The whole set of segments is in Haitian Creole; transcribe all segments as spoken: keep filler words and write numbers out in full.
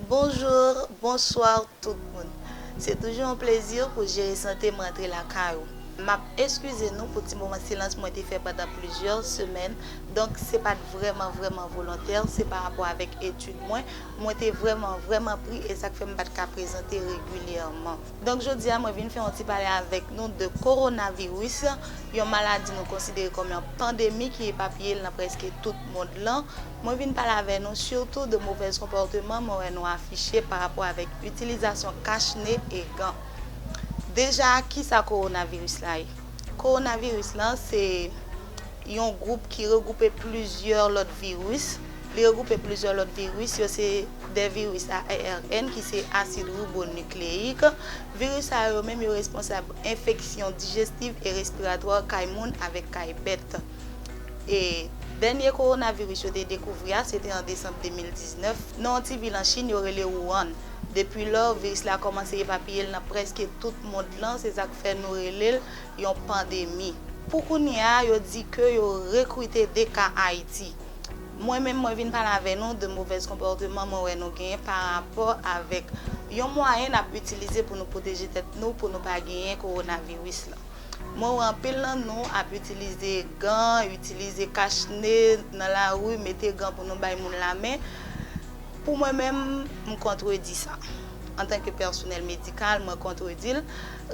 Bonjou, bonswa tout moun. Se toujou yon plezi pou jere sante m rantre lakay ou. M ap eskize nou pou ti moman silans mwen te fè pandan plizyè semèn. Donk, se pa t vrèman, vrèman volontè, se pa rapò avèk etid mwen. Mwen te vrèman, vrèman pri e sa k fè m pa t ka prezante regilyèman. Donk, jodi a, mwen vin fè yon ti pale avèk nou de kowonaviris, yon maladi nou konsidere kòm yon pandemi ki epapiye l nan prèske tout mond lan. Mwen vin pale avè nou sitou de movèz konpòteman mwen wè nou afiche pa rapò avèk itilizasyon kachne e gan. Deja, kisa kowonaviris la ye? Kowonaviris lan se yon gwoup ki regwoupe plizyè lòt viris. Li regwoupe plizyè lòt viris, yo se de viris A R N ki se asid ribonukleyik. Viris sa yo menm yo responsab enfeksyon dijestiv e respiratwa kay moun avèk kay bèt. E dènye kowonaviris yo te dekouvri a, se te an desanm de mil diznèf, nan yon ti vil an Chin yo rele Wuhan. Depi lò, viris la kòmanse epapiye l nan prèske tout mond lan, se sa k fè nou rele l yon pandemi. Pou kounye a, yo di ke yo rekrite de ka Ayiti. Mwen menm, mwen vin pale avè nou de movèz konpòteman mwen wè nou genyen pa rapò avèk yon mwayen n ap itilize pou nou pwoteje tèt nou, pou nou pa genyen kowonaviris lan. Mwen wè anpil nan nou ap itilize gan, itilize kachne nan lari, mete gan pou nou bay moun lamen. Pou mwen menm, m kontredi sa. Antanke pèsonèl medikal, mwen kontredi l.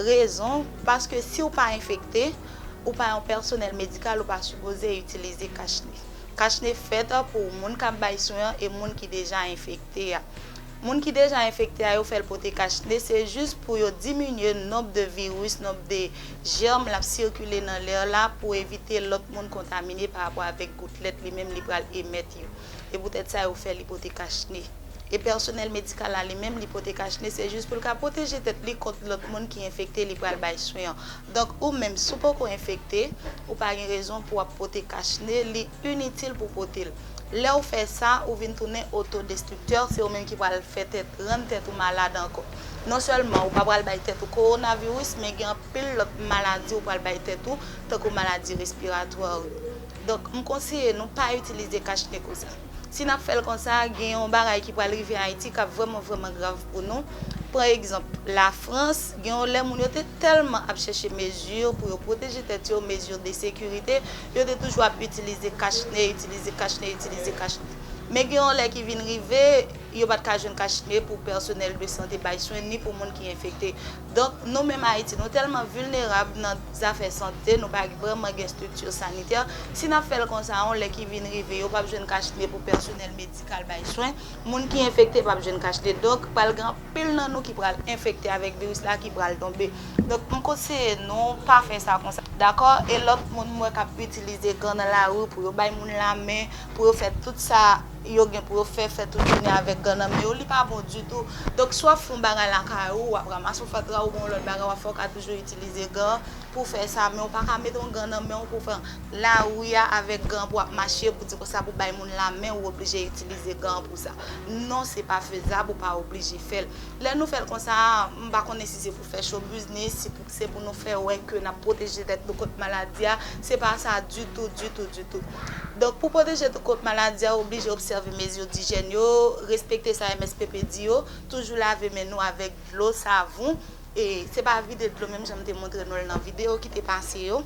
Rezon, paske si w pa enfekte, ou pa yon pèsonèl medikal, ou pa sipoze itilize kachne. Kachne fèt pou moun k ap bay swen an e moun ki deja enfekte a. Moun ki deja enfekte a, yo fè l pote kachne, se jis pou yo diminye nonb de viris, nonb de jèm l ap sikile nan lè la pou evite lòt moun kontamine pa rapò avèk goutlèt li menm li pral emèt yo. E poutèt sa, yo fè li pote kachne. E pèsonèl medikal la li menm, li pote kachne, se jis pou l ka pwoteje tèt li kont lòt moun ki enfekte li pral bay swen an. Donk, ou menm, si w poko enfekte, ou pa gen rezon pou w ap pote kachne, li initil pou w pote l. Lè w fè sa, ou vin tounen otodestriktè, se ou menm ki pral fè tèt, rann tèt ou malad ankò. Non sèlman ou pa pral bay tèt ou kowonaviris, men gen anpil lòt maladi ou pral bay tèt ou, tankou maladi respiratwa yo. Donk, m konseye nou pa itilize kachne konsa. Si n ap fè l konsa, gen yon bagay ki pral rive Ayiti k ap vrèman, vrèman grav pou nou. Pran egzanp, Lafrans, gen yon lè moun yo te tèlman ap chèche mezi pou yo pwoteje tèt yo, mezi de sekirite, yo te toujou ap itilize kachne, itilize kachne, itilize kachne. Men gen yon lè ki vin rive, yo pa t ka jwenn kachne pou pèsonèl de sante bay swen, ni pou moun ki enfekte. Donk, nou menm Ayiti, nou tèlman vilnerab nan zafè sante, nou pa vrèman gen estrikti sanitè. Si n ap fè l konsa, yon lè ki vin rive, yo p ap jwenn kachne pou pèsonèl medikal bay swen. Moun ki enfekte p ap jwenn kachne. Donk, pral gen anpil nan nou ki pral enfekte avèk viris la, ki pral tonbe. Donk, m konseye nou pa fè sa konsa. Dakò? E lòt moun m wè k ap itilize gan nan lari pou yo bay moun lamen, pou yo fè tout sa yo gen pou yo fè, fè tout jounen avèk gan nan men yo, li pa bon ditou. Donk, si w ap fè yon bagay lakay ou, w ap ranmase yon fatra oubyen yon lòt bagay, w ap fè, w ka toujou itilize gan pou w fè sa, men w pa ka mete yon gan nan men w pou w fè lari a avèk gan pou w ap mache, pou di konsa pou bay moun lamen, ou oblije itilize gan pou sa. Non, se pa fezab, ou pa oblije fè l. Lè nou fè l konsa, m pa konnen si se pou fè show business, si pou, se pou nou fè wè ke n ap pwoteje tèt nou kont maladi a, se pa sa ditou, ditou, ditou. Donk, pou pwoteje tèt ou kont maladi a, ou oblije obsève mezi dijèn yo, respekte sa M S P P di yo, toujou lave men nou avèk dlo, savon, e se pa vide dlo, menm jan m te montre nou l nan videyo ki te pase yo.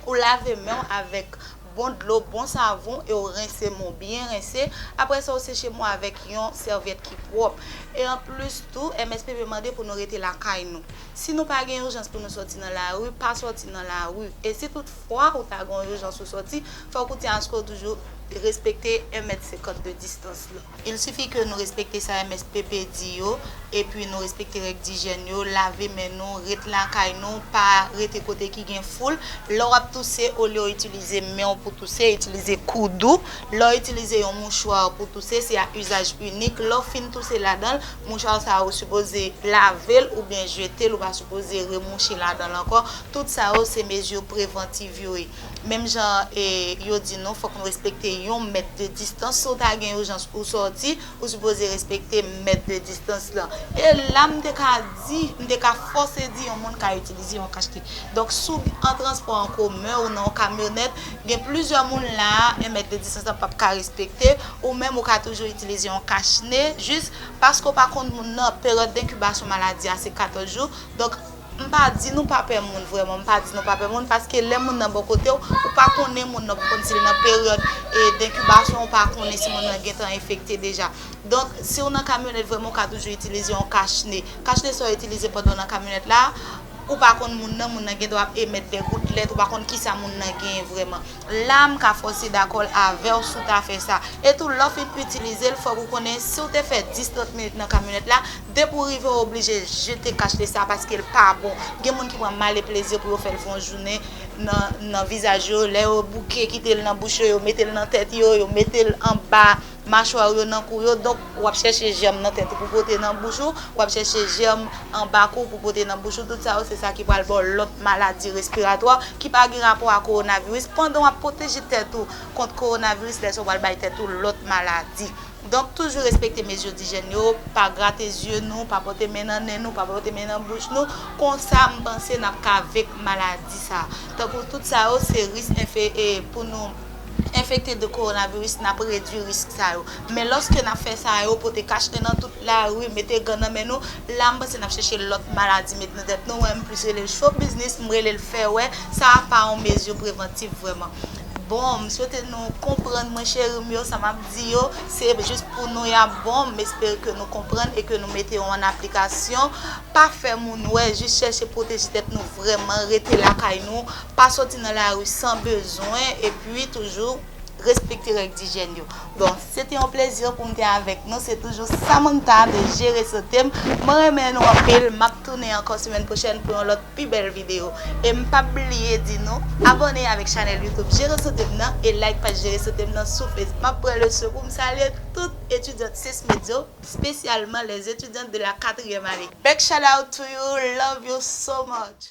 Ou lave men w avèk bon dlo, bon savon, e w rense men w, byen rense. Apre sa, w seche men w avèk yon sèvyèt ki pwòp. E anplis tou, M S P P mande pou nou rete lakay nou. Si nou pa gen ijans pou nou sòti nan lari, pa sòti nan lari. E si toutfwa ou ta gen yon ijans ou sòti, fòk ou tyen aske w toujou respekte en mèt senkant de distans lan. Il sifi ke nou respekte sa M S P P di yo, epi nou respekte règ dijèn yo, lave men nou, ret lakay nou, pa rete kote ki gen foul. Lè w ap touse, olye w itilize men w pou touse, itilize koud ou. Lè w itilize yon mouchwa pou touse, se a izaj inik. Lè w fin touse ladan l, mouchwa sa a ou sipoze lave l oubyen jete l, ou pa sipoze remouche ladan l ankò. Tout sa yo se mezi prevantiv yo ye. Menm jan, e, yo di nou, fòk nou respekte yon mèt de distans. Si w ta gen ijans ou sòti, ou sipoze respekte mèt de distans lan. E la, m te ka di, m te ka fòse di yon moun ka itilize yon kachne. Donk, si w an transpò an komen ou nan yon kamyonèt, gen plizyè moun la, yon mèt de distans lan p ap ka respekte, ou menm ou ka toujou itilize yon kachne, jis paske w pa konn moun nan, peryòd denkibasyon maladi a se katòz jou. Donk, m pa di nou pa pè moun vrèman, m pa di nou pa pè moun, paske lè moun nan bò kote w, ou pa konnen moun nan, ou pa konn si l nan peryòd e, denkibasyon, ou pa konnen si moun nan gentan enfekte deja. Donk, si w nan kamyonèt vrèman, ou ka toujou itilize yon kachne. Kachne sa w itilize pandan w nan kamyonèt la, ou pa konn moun nan, moun nan gen dwa ap emèt de goutlèt, ou pa konn kisa moun nan genyen vrèman. La, m ka fòse dakò avè w si w ta fè sa. E tou, lè w fin itilize l, fòk ou konnen si w te fè dis, trant minit nan kamyonèt la, depi w rive, w oblije jete kachne sa paske l pa bon. Gen moun ki pran male plezi pou yo fè l fè yon jounen nan, nan vizaj yo. Lè yo bouke, kite l nan bouch yo, yo mete l nan tèt yo, yo mete l anba machwa yo, nan kou yo. Donk, w ap chèche jèm nan tèt ou pou pote nan bouch ou, w ap chèche jèm anba kou pou pote nan bouch ou. Tout sa yo, se sa ki pral ba w lòt maladi respiratwa ki pa gen rapò a kowonaviris. Pandan w ap pwoteje tèt ou kont kowonaviris, lè sa w pral bay tèt ou lòt maladi. Donk, toujou respekte mezi dijèn yo, pa grate zye nou, pa pote men nan nen nou, pa pote men nan bouch nou. Konsa, m panse n ap ka venk maladi sa. Tankou tout sa yo, se risk enfe-, e, pou nou enfekte de kowonaviris, n ap redui risk sa yo. Men lòske n ap fè sa yo, pote kachne nan tout lari, mete gan nan men nou, la, m panse n ap chèche lòt maladi met nan tèt nou. Mwen, m plis rele l show business, m rele l fè wè, sa a pa yon mezi prevantif vrèman. Bon, m swete nou konprann mwen, cheri m yo, sa m ap di yo, se jis pou nou y ap bon. M espere ke nou konprann e ke nou mete yo an aplikasyon. Pa fè moun wè, jis chèche pwoteje tèt nou vrèman, rete lakay nou, pa sòti nan lari san bezwen, epi toujou respekte règ dijèn yo. Bon, se te yon plezi pou m te avèk nou. Se toujou Samantha de Jere Sante M. Mwen renmen nou anpil. M ap tounen ankò semèn pwochèn pou yon lòt pi bèl videyo. E m p ap bliye di nou, abòne avèk chanèl YouTube Jere Sante M nan e like paj Jere Sante M nan sou Facebook. M ap pran le swen pou m salye tout etidyan Sesmedio, espesyalman les étudiants de la quatrième année. Big shout out to you, love you so much.